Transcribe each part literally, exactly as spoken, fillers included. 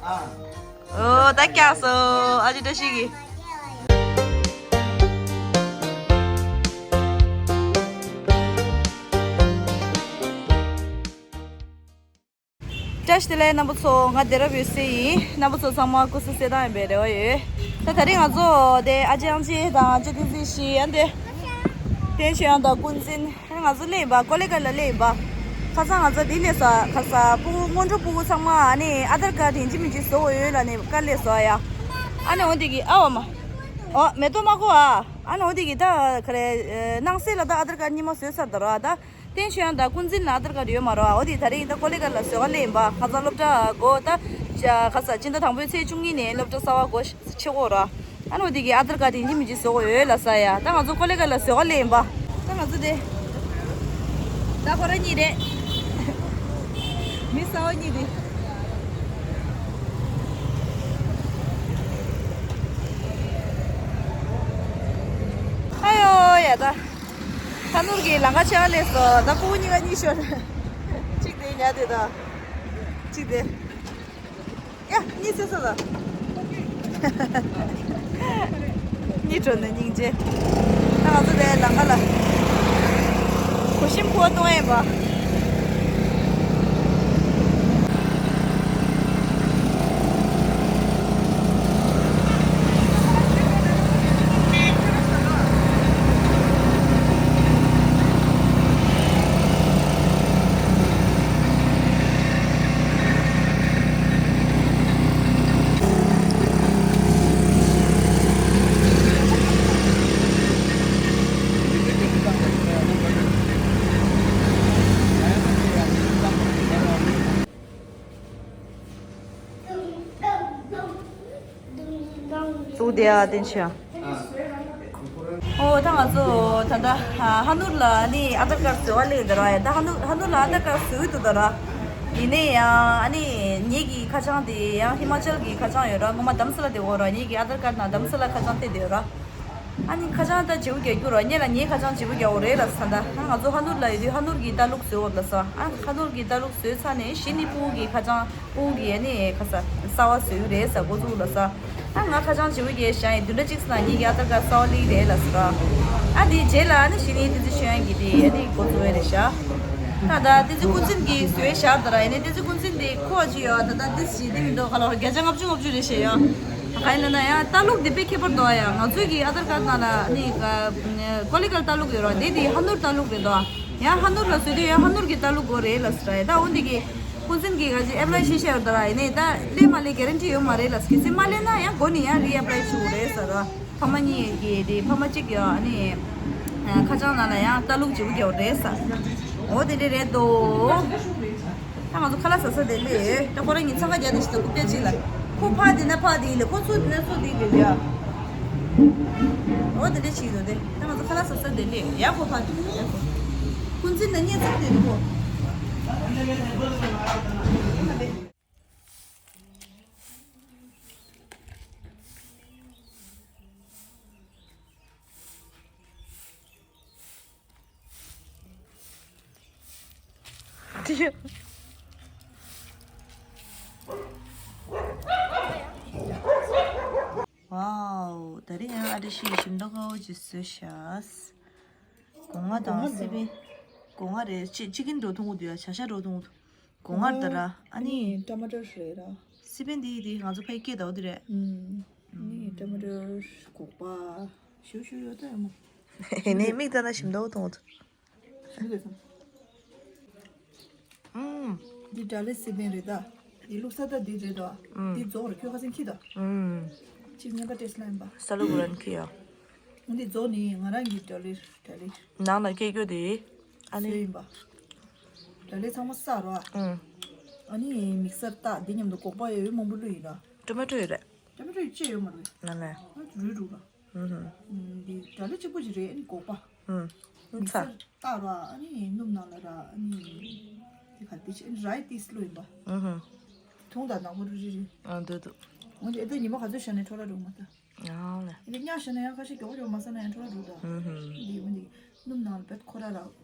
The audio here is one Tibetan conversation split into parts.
ཨོ་ད་ཀྱག་སོ་ཨ་ཅེ་བཀྲ་ཤིས་ཀྱི། བཀྲ་ཤིས་བདེ་ལེགས་རྣམ་པ་ཚོ། ང་བདེ་རབ་ཡོད་སེ་ཡིན། རྣམ་པ་ཚོ་ཚང་མ་སྐུ་གཟུགས་གསལ་ཐང་ཡིན་པའི་རེ་བ་ཡོད། ད་ད་རེས་ང་ཚོ་དེ་ཨ་ཅེ་ཨང་ཅེ་དང་ཨ་ཅེ་བསྟན་འཛིན་ཤི་ཨ་འདི། བསྟན་ཆོས་དབྱངས་དང་ཀུན་འཛིན། ང་ཚོ་སླེབས་ཡིན་པ། ཀོ་ལི་གྷལ་ལ་སླེབས་ཡིན་པ། ཁ་སང་ང་ཚོ་འདི་སླེབས་ས་ཁ་ས་སྤུ་གུ་སྔོན་འགྲོ་སྤུ་གུ་ཚང་མ་ཨ་ནི་ཨ་དར་ཀར་དེ་ཡིན་གཅིག་མིན་གཅིག་བཟོ་དགོས་ཡོད་ལབ་ནས་བཀའ་སླེབས་སོང་ཡ། ཨ་ནི་འོ་འདི་གི་ཨ་བ་མ། ཨོ་མེ་ཏོག་མ་གོ་ཨ། ཨ་ནི་འོ་འདི་གི་ད་ག་རེ་ནང་གསེས་ལ་ད་ཨ་དར་ཀར་གཉིས་མ་བཟོས་ཚར་ད་ར་ད། བསྟན་ཆོས་དབྱངས་དང་ཀུན་འཛིན་ལ་ཨ་དར་ཀར་ཡོད་མ་རེད་བ། འོ་དེ་ད་རེས་ད་ཀོ་ལི་གྷལ་ལ་བཟོ་ག་སླེབས་ཡིན་པ། ཁ་སང་སློབ་གྲྭ་སྒོ་ད་ཁ་ས་སྤྱི་ཟླ་དང་པོའི་ཚེས་བཅུ་གཉིས་ནས་སློབ་གྲྭ་གསར་པ་སྒོ་ཕྱེ་གོ་ར། ཨ་ནི་འོ་དེ་གི་ཨ་དར་ཀར་དེ་ཡིན་གཅིག་མིན་གཅིག་བཟོ་དགོས་ཡོད་ལབ་ས་ཡ། ད་ང་ཚོ་ཀོ་ལི་གྷལ་ལ་བཟོ་ག་སླེབས་ཡིན་པ། ད་ང་ཚོ་དེ་ད་ཁོ་རང་གཉིས་རེད། མི་གསར་པ་གཉིས་དེ། ཨ་ཡོ་ཡ་ད། ཁ་ནུར་གྱི་ལང་ཀ་ཆེ་བ་སླེབས་སོང་། ད་ཕྲུ་གུ་གཉིས་ཀ་གཉིད་ཤོར། གཅིག་དེ་ཉལ་དེ་དང་། གཅིག་དེ། ཡ་གཉིད་སད་སོང་ད། གཉིད་བྲོ་ནས་སྙིང་རྗེ། ད་ང་ཚོ་དེ་ལང་ཀ་ལ་གོ་ཤིམ་ཁུ་བ་གཏོང་ཡས་པ། གཙུག་བདེ་ཨ་བསྟན་ཆོས། ཨོ་ད་ང་ཚོ་ད་ལྟ་ཧ་ནུར་ལ་ནི་ཨ་དར་ཀར་བཟོ་བ་སླེབས་འདི་ར་ཡ། ད་ཧ་ནུར་ཧ་ནུར་ལ་ཨ་དར་ཀར་བཟོ་གི་འདུག་ད་ར། ཡིན་ནའི་ཡང་ཨ་ནི་ངེད་ཀྱི་ཁ་བྱང་དེ་ཡང་ཧི་མ་ཅལ་གྱི་ཁ་བྱང་ཡོད་ར། ངོ་མ་དྷ་རམ་ས་ལ་དེ་འོ་ར། ངེད་ཀྱི་ཨ་དར་ཀར་ནང་དྷ་རམ་ས་ལ་ཁ་བྱང་བལྟས་དེ་ཡོད་ར། ཨ་ནི་ཁ་བྱང་ད་བརྗེ་པོ་རྒྱག་རྒྱུ་ར། ངེད་ལ་ངའི་ཁ་བྱང་བརྗེ་པོ་རྒྱག་འོ་རེད་ལབ་ས། ད་ང་ཚོ་ཧ་ནུར་ལ་ཡོད་དུས་ཧ་ནུར་གྱི་ལྟ་ལུགས་བཟོས་འོ་ལབ་ས། ཨ་ཁ་ནུར་གྱི་ལྟ་ལུགས་བཟོས་ཚར་ནས་གཞི་ནི་ཕྲུ་གུ་གི་ཁ་བྱང་། ཕྲུ་གུ་གི་ཨ་ནི་ཁ་ས་གསར་བ་བཟོས་ཀྱི་རེད་ས། འགོ་བཙུགས་ལབ་ས། ཨ་ང་ཁ་བྱང་བརྗེ་པོ་རྒྱག་བཞག་ཡིན། བདུན་ཕྲག་གཅིག་ཙམ་ནང་ངེད་ཀྱི་ཨ་དར་ཀར་གསར་བ་སླེབས་ཀྱི་རེད་ལབ་ས། ཨ་དེའི་རྗེས་ལ་ཨ་ནི་གཞི་ནི་བསྟན་འཛིན་ཆོས་དབྱངས་ཀྱི་དེ་ཨ་ནི་འགོ་བཙུགས་ཡ་རེད་ཤག། ད་ད་བསྟན་འཛིན་ཀུན་འཛིན་གྱིས་བཟོས་བཞག་ད་ར། ཡིན་ནའི་བསྟན་འཛིན་ཀུན་འཛིན་དེ་ཁོ་ཅི་ཡོད་ད་ད་དེ་ཞིག་དེ་མི་འདུག་ག་ལ་བརྒྱ་ཆ་ལྔ་བཅུ་ལྔ་བཅུ་རེད་ཤག་ཡ། ག་ཡིན་ལབ་ན་ཡང་ལྟ་ལུགས་དེ་དཔེ་ཁྱད་པར་འདུག་ཨ་ཡ། ང་ཚོའི་གི་ཨ་དར་ཀར་ནང་ལ་ནི་ཀ་ཀོ་ལི་གྷལ་ལྟ་ལུགས་ཡོད་ར། དེ་དེ་ཧ་ནུར་ལྟ་ལུགས་རེད་འདུག་ཨ། ཡང་ཧ་ནུར་ལ་བཟོས་དུས་ཡང་ཧ་ནུར་གི་ལྟ་ལུགས་དགོས་རེད་ལབ་ཟེར་ར་ཡ། ད་འོ་འདི་གི་ཀུན་འཛིན་གི་ག་ཅི་ཨེབ་ལའི་ཤེས་བྱ་ཡོད་ད་ར། ཡིན་ནའི་ད་སླེབས་མ་སླེབས་གེ་རན་ཊི་ཡོད་མ་རེད་ལབ། གལ་སྲིད་མ་སླེབས་ན་ཡང་སྒོ་ནས་ཡང་རི་ཨེབ་ལའི་བྱེད་དགོས་རེད་ཟེར་ར། ཕ་མ་གཉིས་ཀྱི་དེ་ཕ་མ་གཅིག་ཡོད་ཨ་ནི་ཁ་བྱང་ནང་ལ་ཡང་ལྟ་ལུགས་བརྗེ་པོ་རྒྱག་རེད་ས། འོ་དེ་འདྲ་རེད་དོ། ད་ང་ཚོ་ཁ་ལག་ཟ་ས་དེ་ལས་ད་ཁོ་རང་གཉིས་འཚང་ཁ་རྒྱག་དེ་ཞིག་ད་རྐུབ་བཀྱག་གཅིག་ལ། ཁོ་ཕར་དེ་ན་ཕར་དེ་ལས་ཁོ་ཚུར་དེ་ན་ཚུར་དེ་ལས་ཡ། འོ་དེ་འདྲ་བྱེད་དོ་དེ། ད་ང་ཚོ་ཁ་ལག་ཟ་ས་དེ་ལས་ཡ་ཁོ་ཕར་དེ་ཡ་ཁོ། ཀུན་འཛིན་ན་ཉེ་ཚབ་དེ་ནི་ཁོ། ཝའོ། ད་རེས་ཡང་ཨ་བཀྲ་ཤིས་ཞིམ་མདོག་ཁ་པོ་ཅིག་བཟོས་ཤག། སྒོ་ང་དང་སི་པན། སྒོ་ང་རེད། ཅི་ཅི་ཀིན་འགྲོ་འཐུང་གི་འདུག་ཡ། བྱ་ཤ་འགྲོ་འཐུང་གི་འདུག། སྒོ་ང་ད་ར། ཨ་ནི། ཊ་མ་ཊར་རེད་ར། སི་པན་འདི་འདི་ང་ཚོ་ཕ་གི་སྐད་ཟླ་བ་འདི་རེད། ཨུམ། ཨ་ནི་ཊ་མ་ཊར་སྒོག་པ། ཞུ་ཞུ་ཡོད་ད་ཡ་མོ། ཨེ་ནས་མིག་ལྟ་ན་ཞིམ་མདོག་མཐོང་འདུག། ཞུ་དགོས་སམ། ཨུམ། འདི་ཌལ་ལི་སི་པན་རེད་ད། འདི་བླུགས་ས་ད་འདི་རེད་ད། ཨུམ། འདི་རྫོགས་རེད། ཁྱོད་ཁ་སང་ཁྱི་ད། ཨུམ། ཅིག་ངན་པ་ཏེས་ལ་ཡིན་པ། ས་ལུ་གུ་རན་ཁྱི་ཡ། འདི་རྫོགས་ནི་ང་རང་གི་ཌལ་ལི་ཌལ་ལི། ནང་ལ་སྐྱེ་རྒྱུ་དེ། ཨ་ནི། སོས་ཡིན་པ། ཌལ་ལི་ཚང་མ་བསགས་རོགས། ཨུམ། ཨ་ནི་མིག་སར་བཏགས་འདི་མཉམ་དུ་སྒོག་པ་ཡོད་མང་པོ་བླུགས་ཡིན་ད། ཊོ་མེ་ཊོ་ཡོད་རེད། ཊོ་མེ་ཊོ་ཡོད་ཅེས་ཡོད་མ་རེད། ནང་ལ། ཨ་རུལ་རུལ་ར། ཧུམ་ཧུམ། འདི་ཌལ་ལི་གཅིག་པོ་ཅིག་རེད། ཨ་ནི་སྒོག་པ། ཧུམ། མིག་སར་བཏགས་ར། ཨ་ནི་སྣུམ་ནང་ལ་ར། ཨ་ནི་འདི་ག་འདི་ཅི་རའི་ཏིས་ལོ་ཡིན་པ། ཧུམ་ཧུམ། ཐུང་དང་ནག་པོ་རུ་རི་རི། ཨ་འདུག་འདུག། འོན་ཏེ་ཨེ་ད་ཉི་མ་ག་ཚོད་བཞག་ནས་འཕྲོ་བརླག་འགྲོ་མ་ད། ཡང་ལ། ཨེ་ད་ཉག་བཞག་ན་ཡང་ཁ་ཤས་མགྱོགས་མགྱོགས་མ་ཟ་ན་ཡང་འཕྲོ་བརླག་འགྲོ་ད། ཧུམ་ཧུམ། འདི་འོན་ཏེ་སྣུམ་ནང་ལ་བེད་ཁོ་ར་ར།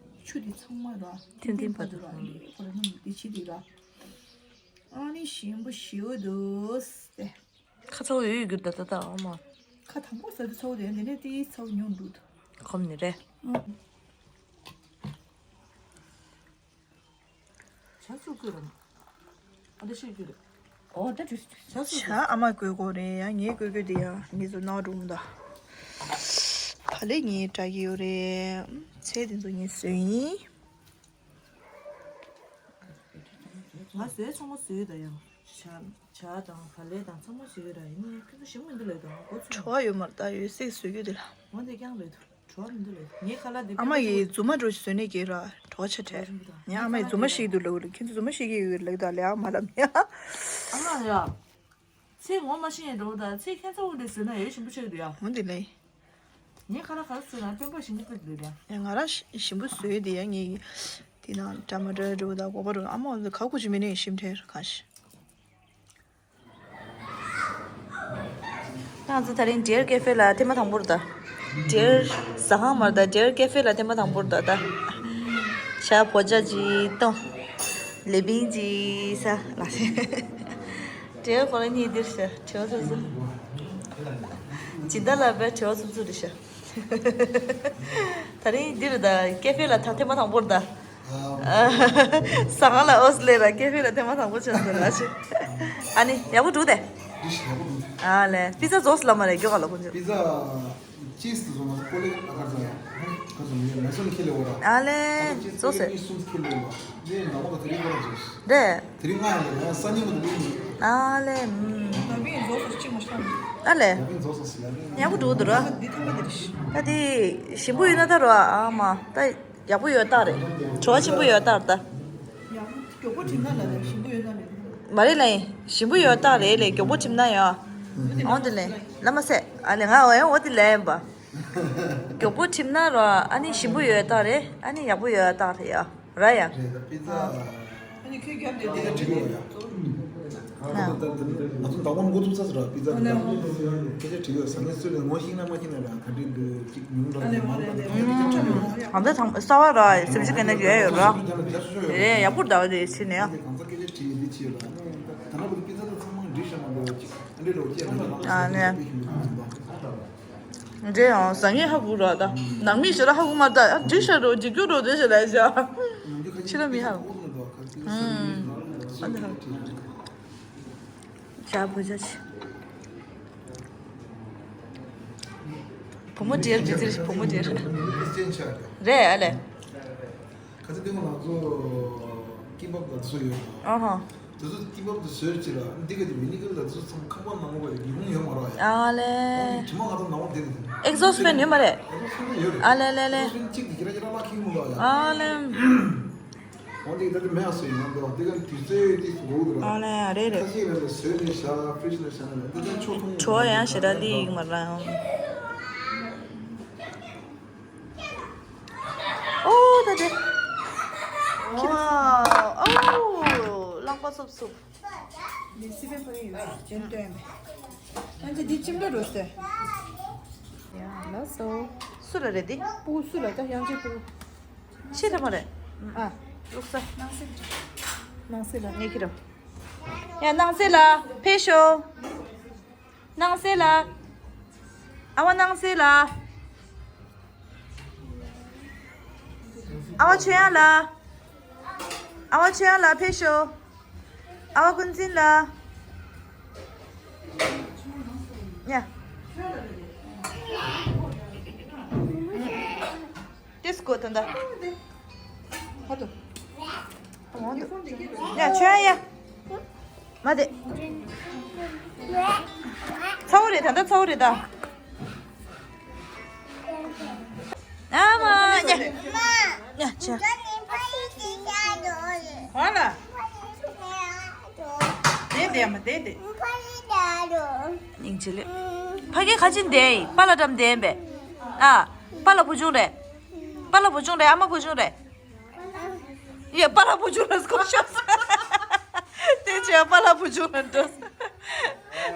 ཆུ་འདི་ཚང་མ་ར། ཐིམ་ཐིམ་བར་དུ་ར། འདི་ཁོ་ར་སྣུམ་འདི་ཕྱི་འདི་ར། ཨ་ནི་ཞིམ་པོ་ཞེ་པོ་འདུག་སྟེ། ཁ་ཚ་བོ་ཡོད་ཡོད་གྱུར་ད་ད་ད་ཨ་མ། ཁ་དང་པོ་ཟ་དུས་ཚ་བོ་དེ་འདི་ནས་ཏིས་ཚ་བོ་ཉུང་འདུག་ཁོམ་ནི་རེད། ཨང་། ཇ་བཙུགས་དགོས་རེད། ཨ་འདི་ཤེས་རྒྱུ་རེད། ཨོ་ད་དུས་ཇ་བཙུགས་ཇ་ཨ་མ་བསྐོལ་དགོས་རེད་ཡ། ངས་བསྐོལ་དགོས་དེ་ཡ། ངས་ཚོ་ནག་སྒྲུང་ད། བག་ལེབ་ངས་བཀྲ་གི་ཡོད་རེད། ཚལ་དེ་ཚོ་ངས་བཟོས་ཡིན། ང་བཟོས་ཚང་མ་བཟོས་ད་ཡང་། ཇ་ཇ་དང་བག་ལེབ་དང་ཚང་མ་བཟོས་ར་ཡིན་ནའི་ཁྱོད་ཚོ་ཞིམ་མི་འདུག་ལབ་དང་འགོ་ཚུགས། བྲོ་བ་ཡོད་མ་རེད་ད། ཡོད་སྲིད་བཟོས་རྒྱུ་དེ་ལ། འོ་འདི་རྐྱང་ལབ་དུས་བྲོ་བ་མི་འདུག་ལབ། ངའི་ཁ་ལག་འདི་ཨ་མ་ཡིས་རྫུན་མ་འགྲོ་བཟོས་ནས་སྐྱེས་ར་བྲོ་བ་ཆེ་དྲགས། ངའི་ཨ་མ་ཡིས་རྫུན་མ་ཞིག་འདུག་ལབ་ལ། ཁྱོད་ཚོ་རྫུན་མ་ཞིག་གི་ཡོད་ལབ་ད་ལས་ཨ་མ་ལབ་ཡ། ཨ་མ་ཡ། ཚེ་ངོ་མ་ཤེས་ཡས་འགྲོ་ད་ཚེ་ཁྱད་མཚར་བོ་འདྲ་བཟོས་ན་ཡོད་ཞིམ་པོ་ཆགས་ཀྱི་འདུག་ཡ། འོ་འདི་ལས། ངའི་ཁ་ལག་ག་རེ་བཟོས་ན་སྟོན་པ་ཞིམ་པོ་ཕུད་འདུག་ཡ། ཡ་ང་རང་ཞིམ་པོ་བཟོས་དེ་ཡ། ངས་དེ་ནང་ཊ་མ་ཊར་འགྲོ་ད་སྒོག་པ་འགྲོ་ཨ་མ་འོ་ཚོ་ག་གུ་ཅི་མི་ནས་ཞིམ་ཁྲེར་ག་ཤི། ང་ཚོ་དེ་རིང་ཌི་ཡར་ཀེ་ཧྥེ་ལ་ཐེངས་མ་དང་པོ་རེད་ད། ཌི་ཡར་ཟ་ཁང་མ་རེད་ད། ཌི་ཡར་ཀེ་ཧྥེ་ལ་ཐེངས་མ་དང་པོ་རེད་ད། ད་ཤ་བོ་ཇ་ཅིག་བཏང་། ལེ་པིང་ཅིག་ཟ་ལ། ཌི་ཡར་ཁོ་རང་གཉིས་འདིར་ཤ་བྲེལ་བ་ཚ་ཚ། སྦྱིན་བདག་ལགས་དཔེ་བྲེལ་བ་འཚུབ་འཚུབ་རེད་ཤག་ད་རིང་འདིར་ད་ཀེ་ཧྥེ་ལ་ད་ཐེངས་མ་དང་པོ་རེད་ད། ཟ་ཁང་ལ་ཨོ་སི་ལེ་ར་ཀེ་ཧྥེ་ལ་ཐེངས་མ་དང་པོ་བྱས་སོང་ར་ཆེ། ཨ་ནི་ཡག་པོ་འདུག་དེ། འདི་ཞིག་ཡག་པོ་འདུག་ཨ་ལེ་པི་ཛ་རྫོགས་སོང་ལབ་མ་རེད་རྒྱུ་ག་ལ་ཁོང་ཚོ། པི་ཛ་ཅིས་དེ་ཚོ་ང་ཚོ་ཀོ་ལེ་ཨ་ཁར་ཚ་ཡ། ཁ་ཚོ་མི་མེ་སོན་ཁེ་ལེ་འོ་ར། ཨ་ལེ་རྫོགས་སོང་། གཉིས་གསུམ་ཁེ་ལེ་འོ་ར། འདི་ནང་པ་དེ་རིང་ཁོ་ར་རྫོགས། རེད། དེ་རིང་ང་ཡང་ལས་ཡང་སང་ཉིན་ལ་དེ་རིང་ཡིན། ཨ་ལེ། ཨ་ལེ། ཡག་པོ་འགྲོ་འདུག་ར། ད་དེ་ཞིམ་པོ་ཡོད་ན་ད་ར་ཨ་མ་ད་ཡག་པོ་ཡོད་རྟགས་རེད། བྲོ་བ་ཆེན་པོ་ཡོད་རྟགས་རེད་ད། མགྱོགས་པོ་བྲིམ་ན་ལ་ཞིམ་པོ་ཡོད་ན་མེད། མ་རེད་ལེ། ཞིམ་པོ་ཡོད་རྟགས་རེད་ལེ། མགྱོགས་པོ་བྲིམ་ན་ཡ། འོ་དེ་ལེ། ལ་མ་ཟད་ཨ་ལེ་ང་འོ་ཡང་འོ་དེ་ལེ་ཡིན་པ། མགྱོགས་པོ་བྲིམ་ན་ར་ཨ་ནི་ཞིམ་པོ་ཡོད་རྟགས་རེད། ཨ་ནི་ཡག་པོ་ཡོད་རྟགས་རེད་ཡ། ར་ཡ། རེད་ད་པི་ཛ། ཨ་ནི་ཁྱོད་རྒྱབ་ནས་དེ་ཡ་དྲི་གི་ཡོད་ཡ། ང་ཚོ་ད་ང་ཚོ་ཟླ་བ་མགོ་ཚུགས་ཚར་ཟེར་བ་པི་ཛ་རེད་ད། སྐད་ཆ་དྲི་གི་ཡོད། ཟ་མཁན་ཚོས་ལ་ངོ་ཤེས་ན་མ་ཤེས་ན་ར་ག་འདྲས་འདུག་ཅིག་ཉུང་དྲགས་ཡོད་མང་དྲགས་ཡོད་གང་ཚ་སྐད་ཆ་དྲི་གི་ཡོད། ཨ་མདའ་ཚང་གསར་བ་ར་སེམས་ཤུགས་སྐྱེ་ན་རྒྱུ་ཡ་ཡོད་ར། རེད་ཡག་པོ་ཟླ་བ་དེ་ཕྱིན་ནས་ཡ། གང་ཚ་སྐད་ཆ་དྲི་ཡོད་འདི་ཕྱིན་ཡོད་ར། ད་ན་བུ་པི་ཛ་ད་ཚང་མ་འགྲིག་ཤག་མ་འདུག་ཅིག་ཨ་འདྲས་འགྲོ་ཅེས་ང་ཚོ་ཨ་ནས། འདྲེ་ཡང་ཟ་ངེས་ཧ་གོ་ར་ད། ནང་མི་ཞེ་ལ་ཧ་གོ་མ་ད་ཨ་འདྲི་ཤ་རོ་འཇིགས་རྒྱུ་རོ་རེ་ཞེ་ལ་ཞག་ཕྱི་ལ་མི་ཧ་གོ། ཨ་འདི་ཧ། ཇ་བོ་ཇ་ཆི། བུ་མོ་འདྲེར་མི་ཚེར་བུ་མོ་འདྲེར། རེད་ཨ་ལེ། ཁ་ཚ་ཏེ་མོ་ང་ཚོ་ཀི་འབབ་དང་ཚོ་ཡོད། ཨ་ཧ། དེ་ཚོ་ཀི་འབབ་དེ་བཟོས་ཅི་ལ་འདི་ག་དེ་མི་ནི་གལ་ལ་དེ་ཚོ་ཚང་ཁང་པ་ནང་པ་རེད། ཉི་ཧོང་ཡོད་མ་རེད་ཡ། ཨ་ལེ། དྲི་མ་ང་ཚོ་ནང་པ་དེ་རེད། ཨེག་ཛོ་སི་ཕེན་ཡོད་མ་རེད། ཨེག་ཛོ་སི་ཕེན་ཡོད་རེད། ཨ་ལེ་ལེ་ལེ། ཨེག་ཛོ་སི་ཕེན་གཅིག་དེ་ཁྱེད་རང་ཁྱེད་རང་ལ་ཁེངས་མོ་ལ་ཡ། ཨ་ལེ། འོ་དེ་ད་དེ་མེད་ཨ་སོ་ཡིན་ན་འདུག་དེ་ག་དུས་ཚོད་དེ་འགོར་འདུག་ཨ་ལེ་རེད་རེད། ཁ་ཤས་ལ་བཟོས་ནས་བཞག་ཕི་རིཇ་ལ་བཞག་ན་འདི་ད་ཆོ་ཐུང་། བྲོ་བ་ཡང་ཞེ་དྲག་ལི་ཡིག་མ་རང་། ཨོ་ད་དེ། ཁྱི་ཨོ་རླངས་པ་སུབ་སུབ། ཡང་ཅི་འདི་ཅིམ་ལ་རོ་སྟེ། ཡ་ལ་སོ། སུ་ལ་རེད་དེ། སྤུ་སུ་ལ་ད་ཡང་ཅི་སྤུ། ཤི་ཐ་མ་རེད། ཨ། ལུག་ས། ནང་སེ་ལ། ངས་ཁྱི་རོ། ཡ་ནང་སེ་ལ་ཕེ་ཤོ། ནང་སེ་ལ། ཨ་བ་ནང་སེ་ལ། ཨ་བ་ཆོས་དབྱངས་ལ། ཨ་བ་ཆོས་དབྱངས་ལ་ཕེབས་ཤོག་ཨ་བ་ཀུན་འཛིན་ལ། ཡ། ཏིས་གོ་ད་ད། ཧ་ཏོ། ཡ་ཆོས་དབྱངས་ཡ། མ་དེ། ཚ་བོ་རེད་ད་ད་ཚ་བོ་རེད་ད། ཨ་མ་ཉ། ཉ་ཆ། ཨ་ལ། དེ་དེ་མ་དེ་དེ། སྙིང་རྗེ་ལེ། ཕ་གི་ཁ་ཆེན་དེ་པ་ལ་འགྲམ་དེ་བས། ཨ། པ་ལ་བུ་ཆུང་རེད། པ་ལ་བུ་ཆུང་རེད་ཨ་མ་བུ་ཆུང་རེད། ཡ་པ་ལ་བུ་ཆུང་ལ་སྐོར་ཤོག་ས། བསྟན་ཆོས་པ་ལ་བུ་ཆུང་ལ་འགྲོ་ས།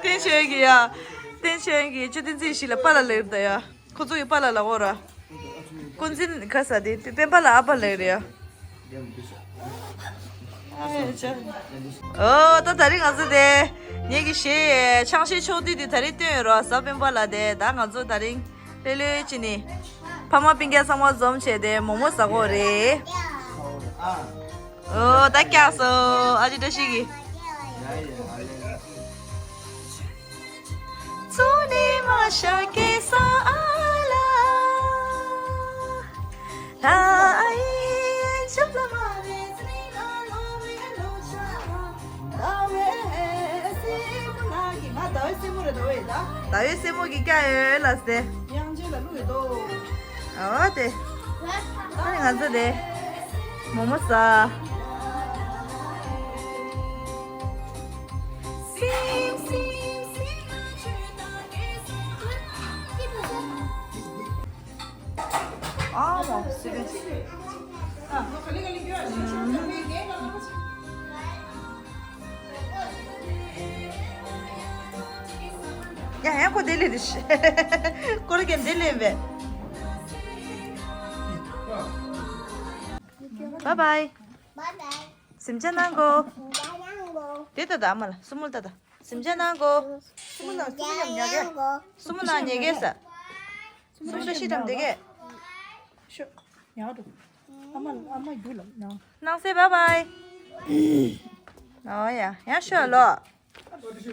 བསྟན་ཆོས་ཀྱི་ཡ། བསྟན་ཆོས་ཀྱི་ཆོས་བསྟན་འཛིན་ཞིག་ལ་པ་ལ་ལེར་ད་ཡ། ཁོ་ཚོ་ཡི་པ་ལ་ལ་འོ་ར། ཀུན་འཛིན་ཁ་ས་དེ་དེ་པེན་པ་ལ་ཨ་པ་ལེར་ཡ། ཨོ་ད་དེ་རིང་ང་ཚོ་དེ་ངེད་ཀྱི་གཞས་ཆང་གཞས་ཕྱོགས་བསྡུས་དེ་དེ་རིང་བཏོན་ཡོད་རོགས། གཟའ་སྤེན་པ་ལ་དེ་ད་ང་ཚོ་དེ་རིང་ལྷོད་ལྷོད་བྱས་ནས་ཕ་མ་སྤུན་ཀྱག་ཚང་མ་འཛོམས་བྱས་དེ་མོག་མོག་ཟ་གི་ཡོད་རེད། ཨོ་ད་ཀྱག་སོ་ཨ་ཅེ་བཀྲ་ཤིས་ཀྱིས། ཟླ་བའི་སྲས་མོ་གི་སྐྱ་ཡོད་ལ་སྟེ། དབྱངས་ཅན་ལ་བླུགས་ཡོད་དོ། ཨོ་དེ། ཨ་ནི་ང་ཚོ་དེ། མོག་མོག་ཟ། ཨ་མ་སི་རེད། ཡ་ཡ་ཁོ་དེ་ལས་རེད། ཁོ་རེ་གན་དེ་ལས་བས། Bye bye. Bye bye. གཟིམ་འཇག་གནང་གོ། གཟིམ་འཇག་གནང་གོ། དེ་ལྟ་ད་ཨ་མ་ལ་སུ་མོ་ལ་ལྟ་ད། གཟིམ་འཇག་གནང་གོ། སུ་མོ་ལ་སུ་མོ་ཉམས་ཉག་གེ། སུ་མོ་ལ་ཉེ་གེ་ས། སུ་མོ་ཤ་ཤི་དམ་དེ་གེ། ཤོ། ཉག་འགྲོ། ཨ་མ་ཨ་མ་རྒྱུ་ལ་ན། གནང་སེ་bye bye། ཨོ་ཡ་ཡ་ཤོ་ལོ། ལགས་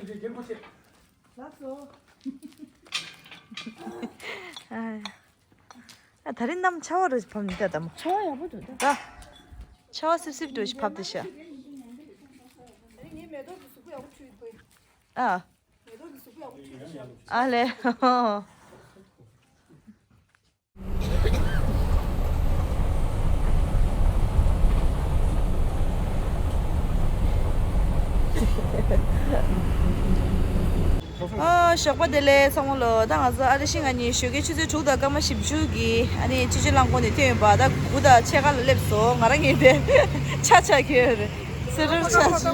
སོ། ཨ་ད་རིང་གནམ་ཆར་པ་རུ་བབས་ནི་ད་ད་མོ། ཆར་པ་ཡག་པོ་འདུག་ད། ད། ཆར་པ་སིབ་སིབ་འདྲ་ཞིག་བབས་ཏེ་ཤག་ཨ། ཨ་ལེ། ཨ། ཞོགས་པ་བདེ་ལེགས་ཚང་མ་ལོ། ད་ང་ཚོ་ཨ་རི་ཤི་ང་གཉིས་ཞོགས་ཀའི་ཆུ་ཚོད་དྲུག་དང་སྐར་མ་བཞི་བཅུ་གི་ཨ་ནི་ཆུ་ཆུ་རླངས་འཁོར་ནས་ཐོན་ཡོད་པ། ད་དགུ་དང་ཕྱེད་ཀ་ལ་སླེབས་སོང་། ང་རང་ངའི་དེ་ཆ་ཆ་ཁྱེར་སེ་རར་ཆ་ཆ་ཆ་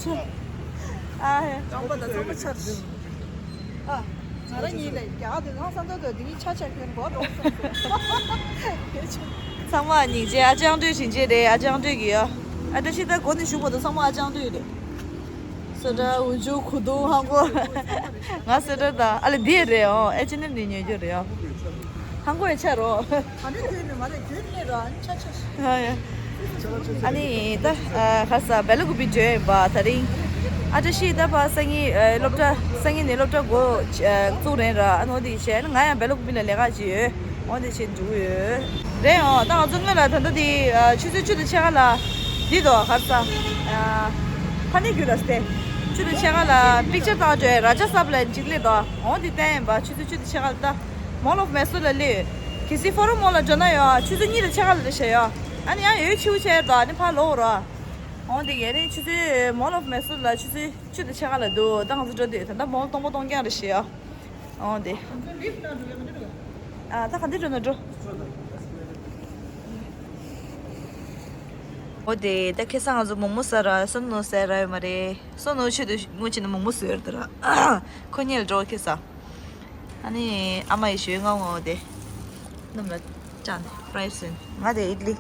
ཆ། ཨ་ཧེ། རྐང་པ་དང་ཚང་མ་ཆར། ཨ། ང་རང་གཉིས་ལས་རྒྱག་དེ་ང་བསམ་ཚོད་དུ་དེ་གཉིས་ཆ་ཆ་ཁྱོན་གོ་འགྲོ་བསམ་སོང་། ཚང་མ་སྙིང་རྗེ། ཨ་ཅང་སྟོད་བྱིན་རྗེས་རེད། ཨ་ཅང་སྟོད་ཀྱི་ཡ། ཨ་བཀྲ་ཤིས་ད་སྒོ་ནས་ཞུགས་པ་དང་ཚང་མ་ཨ་ཅང་སྟོད་རེད། སོ་ཏྲ་འུ་ཅུ་གུ་དུང་ཧང་གོ། ང་སོ་ཏྲ་དང་ཨ་ལེ་འདི་རེད། ཨོ་ཨེ་ཆི་ནེམ་ནས་ཉོས་རྒྱུ་རེད། ཨོ་ཧང་གོ་ཡ་ཆ་རོ། ཨ་ནི་ཁྱོད་ནས་མ་རེད་ཁྱོད་ནས་ར་ཨ་ནི་ཆ་ཆ། ཨ་ཡ། ཨ་ནི་ད་ཨ་ཁ་ས་སྦེ་ལ་ཀུ་པི་འཇོན་པ་དེ་རིང་། ཨ་བཀྲ་ཤིས་ད་ཕ་སང་ཉིན་ཨ་སློབ་གྲྭ་སང་ཉིན་ནས་སློབ་གྲྭ་འགོ་ཨ་བཙུགས་རན་ར། ཨ་ནི་འོ་དེ་བྱས་ན་ང་ཡང་སྦེ་ལ་ཀུ་པི་ལ་ལས་ཀ་བྱེད་ཡོད། འོ་དེ་བྱས་འགྲོ་གི་ཡོད། རེད། འོ་ད་ང་ཚོ་སྔོན་ལ་ད་ལྟ་དེ་ཨ་ཆུ་ཚོད་བཅུ་དང་ཕྱེད་ཀ་ལ་འདི་དོ་གར་ས་ཨ་ཕ་ནི་རྒྱུད་ལ་སྟེ། བཅུ་དང་ཕྱེད་ཀ་ལ་པིག་ཅར་བཏང་འགྲོ་ར་ཇ་སབ་ལ་འཇིག་ལེ་དོ། འོ་དེ་བསྟན་ཡིན་པ། ཆུ་ཚོད་བཅུ་དང་ཕྱེད་ཀ་ལ་ད་མོལ་ཨོཕ་མེ་སུར་ལ་སླེབས་ཡོད། གལ་སྲིད་ཕོ་རོ་མོལ་ལ་འགྲོ་ན་ཡོད་ཆུ་ཚོད་གཉིས་དང་ཕྱེད་ཀ་ལ་རེད་ཤག་ཡོད། ཨ་ནི་ཡང་ཡོད་ཆིའུ་ཆེ་དོ། ཨ་ནི་ཕ་ལོག་རོ། འོ་དེ་གས་ནི་ཆུ་ཚོད་མོལ་ཨོཕ་མེ་སུར་ལ་ཆུ་ཚོད་བཅུ་དང་ཕྱེད་ཀ་ལ་འདུག་ད་ང་ཚོ་འགྲོ་དུས་ད་ལྟ་མོལ་སྟོང་པ་སྟོང་རྐྱང་རེད་ཤག་ཡོད། འོ་དེ། ཨ་ད་ག་འདི་འགྲོ་ན་འགྲོ། འོ་དེ་ད་ཁ་སང་ང་ཚོ་མོག་མོག་ཟ་ར་སོ་ནོ་ཟ་ར་ཡོད་མ་རེད། སོ་ནོ་ཆེད་དུ་སྔོན་ཆད་ནས་མོག་མོག་ཟོས་ཡོད་རེད་ད་ར། ཁོ་གཉིས་ལ་འགྲོ་ཁ་སང་། ཨ་ནི་ཨ་མ་ཡི་ཞོལ་ང་ངོ་དེ། སྣུམ་ལ་བཅག་ནས་ཕ་རའི་སི་ཡིན། ང་དེ་ཨིད་ལི།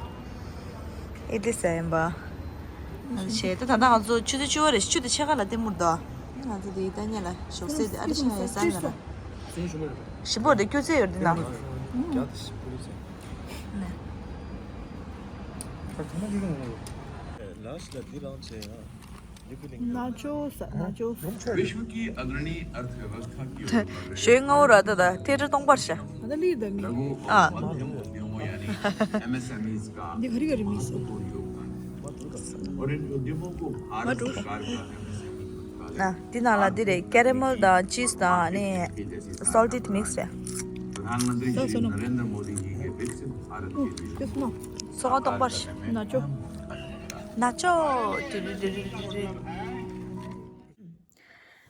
ཨིད་ལི་ཟ་ཡིན་པ། ང་ཚོ་བྱས་ད་ད་ལྟ་ང་ཚོ་ཆུ་ཚོད་བཅུ་པ་རེད། བཅུ་དང་ཕྱེད་ཀ་ལ་ལྟད་མོར་འདུག་ང་ཚོ་དེ་ད་ཉལ་ལ་ཞོགས་ཟས་དེ་ཨ་ཏི་ཤི་ང་ཡི་ཟ་ང་ར། ཞིམ་པོ་རེད། སྐྱུར་ཚལ་ཡོད་འདི་ན། ནས། ལ་ཤི་ལ་འདི་རང་བྱས་ཡ། ནཱ་ཅོ་ས་ནཱ་ཅོ། विश्व की अग्रणी अर्थव्यवस्था की ओर बढ़ रहे ཞོལ་ང་འོ་ར་ད་ད་ཐེ་ཏྲ་སྟོང་པར་ཤ། ད་ལི་ད་མི། लघु और मध्यम उद्यमों यानी एमएसएमईज का འདི་ག་རི་ག་རི་མི་སི། महत्वपूर्ण योगदान है। और इन उद्यमों को भारत सरकार का एमएसएमई पुरस्कार ཨ་འདི་ནང་ལ་འདི་རེད། ཀེ་རེ་མལ་དང་ཅིས་དང་ཨ་ནི་སོལ་ཊེཌ་མིག་སི་རེད། प्रधानमंत्री श्री नरेंद्र मोदी जी के विकसित भारत के लिए ཚོགས་སྟོང་པར་ཤ། ནཱ་ཅོ། ནཱ་ཅོ། ཏི་རི་རི་རི་རི་རི།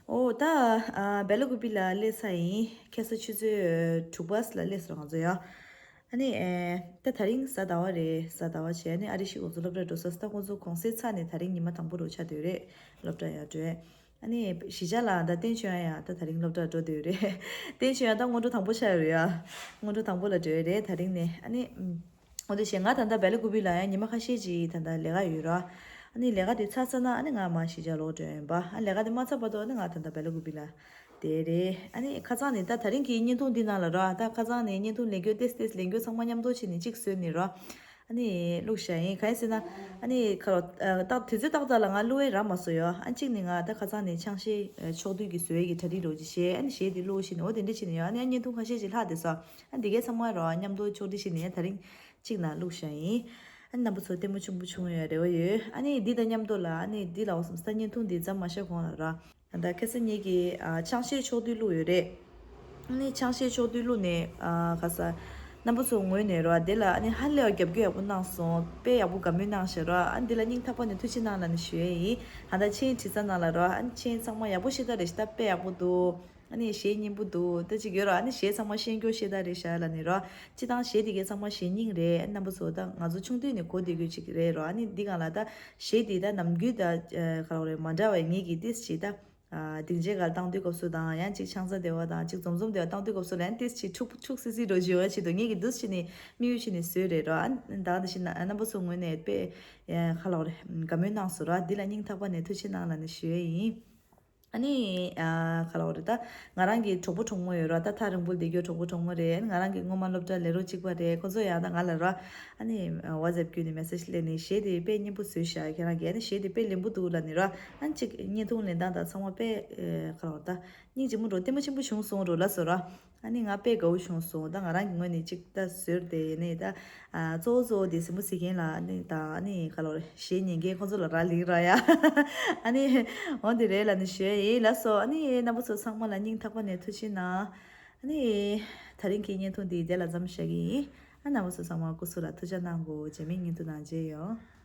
ཨོ་ད་ཨ་སྦེ་ལ་ཀུ་པི་ལ་སླེབས་ཚར་ཡིན། ཁ་སང་ཆུ་ཚོད་དྲུག་པ་ལ་སླེབས་སོང་ང་ཚོ་ཡ། ཨ་ནི་ཨེ་ད་དེ་རིང་གཟའ་ཟླ་བ་རེད། གཟའ་ཟླ་བ་བྱས་ཨ་ནི་ཨ་རི་ཤི་ཁོང་ཚོ་སློབ་གྲྭ་འགྲོ་ས་ད་ཁོང་ཚོ་གུང་སེང་ཚར་ནས་དེ་རིང་ཉི་མ་དང་པོ་རུ་ཆགས་བསྡད་རེད། སློབ་གྲྭ་ཡར་འགྲོ། ཨ་ནི་གཞིས་ཆགས་ལ་ད་བསྟན་ཆོས་ཡང་ཡང་ད་དེ་རིང་སློབ་གྲྭ་འགྲོ་བསྡད་རེད། བསྟན་ཆོས་ཡང་ད་སྔོན་འགྲོ་དང་པོ་ཆགས་ཡོད་རེད་ཡ། སྔོན་འགྲོ་དང་པོ་ལ་འགྲོ་ཡོད་རེད་དེ་རིང་ནས། ཨ་ནི་ཨུམ། འོ་དེ་བཞིན་ང་ད་ལྟ་སྦེ་ལ་ཀུ་པི་ལ་ཡང་ཉི་མ་ཁ་ཤས་ཅིག་ད་ལྟ་ལས་ཀ་ཡོད་ར། ཨ་ ཨ་ནི་ལས་ཀ་དེ་ཚར་ཚར་ན་ཨ་ནི་ང་མར་གཞིས་ཆགས་ལོག་འགྲོ་ཡིན་པ། ཨ་ལས་ཀ་དེ་མ་ཚར་བར་དུ་ཨ་ནི་ང་ད་ལྟ་སྦེལ་ཀོབ་ལ་བསྡད་རེད། ཨ་ནི་ཁ་སང་ནས་ད་དེ་རིང་གི་བརྙན་ཐུང་འདི་ནང་ལ་ར། ད་ཁ་སང་ནས་བརྙན་ཐུང་ལེན་རྒྱུ་ཏེས་ཏེས་ལེན་རྒྱུ་ཚང་མ་མཉམ་དུ་བྱས་ནས་གཅིག་བཟོས་ནས་ར། ཨ་ནི་བླུགས་བཞག་ཡིན། གང་ཡིན་ཟེར་ན། ཨ་ནི་ཁ་རོ་ཨ་ཏག་དུས་ཚོད་ཏག་ཏག་ལ་ང་བླུགས་ཡས་རག་མ་སོང་ཡོད། ཨ་གཅིག་ནས་ང་ད་ཁ་སང་ནས་ཆང་གཞས་ཨ་ཕྱོགས་བསྡུས་ཀྱི་བཟོ་ཡས་ཀྱི་གྲ་སྒྲིག་རོགས་ཅིག་བྱས། ཨ་ནི་གཞས་དེ་བླུགས་ཤིག་ནས་འོ་དེ་འདྲ་བྱས་ནས་ཡོད། ཨ་ནི་ཨ་བརྙན་ཐུང་ཁ་ཤས་ཅིག་ལྷག་བསྡད་སོང་། ཨ་འདི་གས་ཚང་མ་རོ་མཉམ་དུ་ཕྱོགས་སྒྲིག་བྱས་ནས་ད་རིང་གཅིག་ནང་བླུགས་བཞག་ཡིན། ཨ་ནི་རྣམ་པ་ཚོ་ལྟད་མོ་ཆེན་པོ་བྱུང་ཡོད་རེ་བ་ཡོད། ཨ་ནི་འདི་དང་མཉམ་དུ་ལ་ཨ་ནི་འདི་ལ་འོ་སམ་སི་ད་བརྙན་ཐུང་འདི་མཚམས་མ་བཞག་གོང་ལ་ར། ད་ཁ་སང་ངེད་ཀྱིས་ཨ་ཆང་གཞས་ཕྱོགས་བསྡུས་བླུགས་ཡོད་རེད། ཨ་ནི་ཆང་གཞས་ཕྱོགས་བསྡུས་བླུགས་ནས་ཨ་ག་ས་རྣམ་པ་ཚོ་ངོས་ནས་ར་དེ་ལ་ཨ་ནི་ཧ་ལས་པ་རྒྱབ་སྐྱོར་ཡག་པོ་གནང་སོང་། དཔེ་ཡག་པོ་དགའ་མོས་གནང་ཤག་ར། ཨ་ནི་འདི་ལ་སྙིང་ཐག་པ་ནས་ཐུགས་རྗེ་གནང་ལབ་ནས་ཞུ་ཡས་ཡིན། ད་ལྟ་མཆན་བྲིས་ས་ནང་ལ་ར། ཨ་ནི་མཆན་ཚང་མ་ཡག་པོ་ཤེས་ད་རེད་ཤག་ད་དཔེ་ཡག་པོ་འདུག་ཨ་ནི་གཞས་སྙན་པོ་འདུག་ད་ཅིག་ཡོད་ར། ཨ་ནི་གཞས་ཚང་མ་ཤེས་རྒྱུ་ཤེས་ད་རེད་ཤག་ལབ་ནས་ར། སྤྱིར་བཏང་གཞས་དེ་གའི་ཚང་མ་གཞས་རྙིང་རེད། ཨ་ནི་རྣམ་པ་ཚོ་ད་ང་ཚོ་ཆུང་དུས་ནས་གོ་བསྡད་རྒྱུ་ཅིག་རེད་ར། ཨ་ནི་འདི་གང་ལ་ད་གཞས་དེ་ད་ནམ་རྒྱུན་ད་ཨ་ག་རེ་རེད་མ་འདྲ་བའི་ངེད་ཀྱིས་ཏིས་ཅིག་ད། ཨ་སྡིངས་ཆའི་སྒང་བཏང་དུས་སྐབས་སུ་དང་ཡང་ཅིག་ཆང་ས་དེ་བ་དང་ཅིག་འཛོམས་འཛོམས་དེ་བ་བཏང་དུས་སྐབས་སུ་ལ་ཡང་ཏིས་ཅིག་འཁྲུག་འཁྲུག་སི་སི་འགྲོ་བཞིན་ཡོད་ཆེད་དུ་ངེད་ཀྱིས་འདུག་བྱས་ནས་དམིགས་ཡུལ་བྱས་ནས་བཟོས་རེད་ར། ཨ་ད་ག་ནང་བཞིན་རྣམ་པ་ཚོ་ངོས་ནས་དཔེ་ཨ་ག་ལབ་རེད་དགའ་མོས་གནང་སོང་ར། འདི་ལ་སྙིང་ཐག་པ་ནས་ཐུགས་རྗེ་གནང་ལབ་ནས་ཞུ་ཡས་ཡིན། ཨ་ནི་ཨ་ག་ལབ་རེད། ད་ང་རང་གི་གྲོགས་པོ་གྲོགས་མོ་ཡོད་ར། ད་ཐག་རིང་པོ་བསྡད་རྒྱུ་གྲོགས་པོ་གྲོགས་མོ་རེད། ང་རང་གི་སྔོན་མ་སློབ་གྲྭ་ལས་རོགས་གཅིག་པ་རེད། ཁོ་ཚོ་ཡང་ད་ང་ལ་ར་ཨ་ནི་ཝ་ཛེབ་བརྒྱུད་ནས་མེ་སེཇ་སླེབས་ནས་གཞས་དེ་དཔེ་སྙན་པོ་བཟོས་ཤག་ཁྱེད་རང་གིས་ཨ་ནི་གཞས་དེ་དཔེ་ལེན་པོ་འདུག་ལབ་ནས་ར། ཨ་ནི་གཅིག་བརྙན་ཐུང་ལེན་སྟངས་དང་ཚང་མ་དཔེ་ཨ་ག་ལབ་རེད། ད་སྙིང་རྗེ་མོ་འགྲོ་ལྟད་མོ་ཆེན་པོ་བྱུང་སོང་འགྲོ་ལབ་སོང་ར། ཨ་ནི་ང་དཔེ་དགའ་བོ་བྱུང་སོང་། ད་ང་རང་གི་ངོས་ནས་ཅིག་ད་བཟོས་ཏེ་ཡིན་ནའི་ད་ཨ་གཙོ་བོ་གཙོ་བོ་དེ་གཟིགས་མོ་གཟིགས་མཁན་ལ་ཨ་ནི་ད་ཨ་ནི་ག་ལབ་རེད། གཞས་ཉན་མཁན་ཁོང་ཚོ་ལ་རག་ལས་ར་ཡ། ཨ་ནི་འོ་དེ་རེད་ལབ་ནས་ཞུ་ཡས་ཡིན་ལགས་སོ། ཨ་ནི་རྣམ་པ་ཚོ་ཚང་མ་ལ་སྙིང་ཐག་པ་ནས་ཐུགས་རྗེ་གནང་། ཨ་ནི་དེ་རིང་གི་བརྙན་ཐུང་འདི་དེ་ལ་མཚམས་བཞག་གི་ཡིན། ཨ་རྣམ་པ་ཚོ་ཚང་མ་སྐུ་གཟུགས་ལ་ཐུགས་ཅག་གནང་དགོས། རྗེས་མའི་བརྙན་ཐུང་ནང་མཇལ་ཡོང་།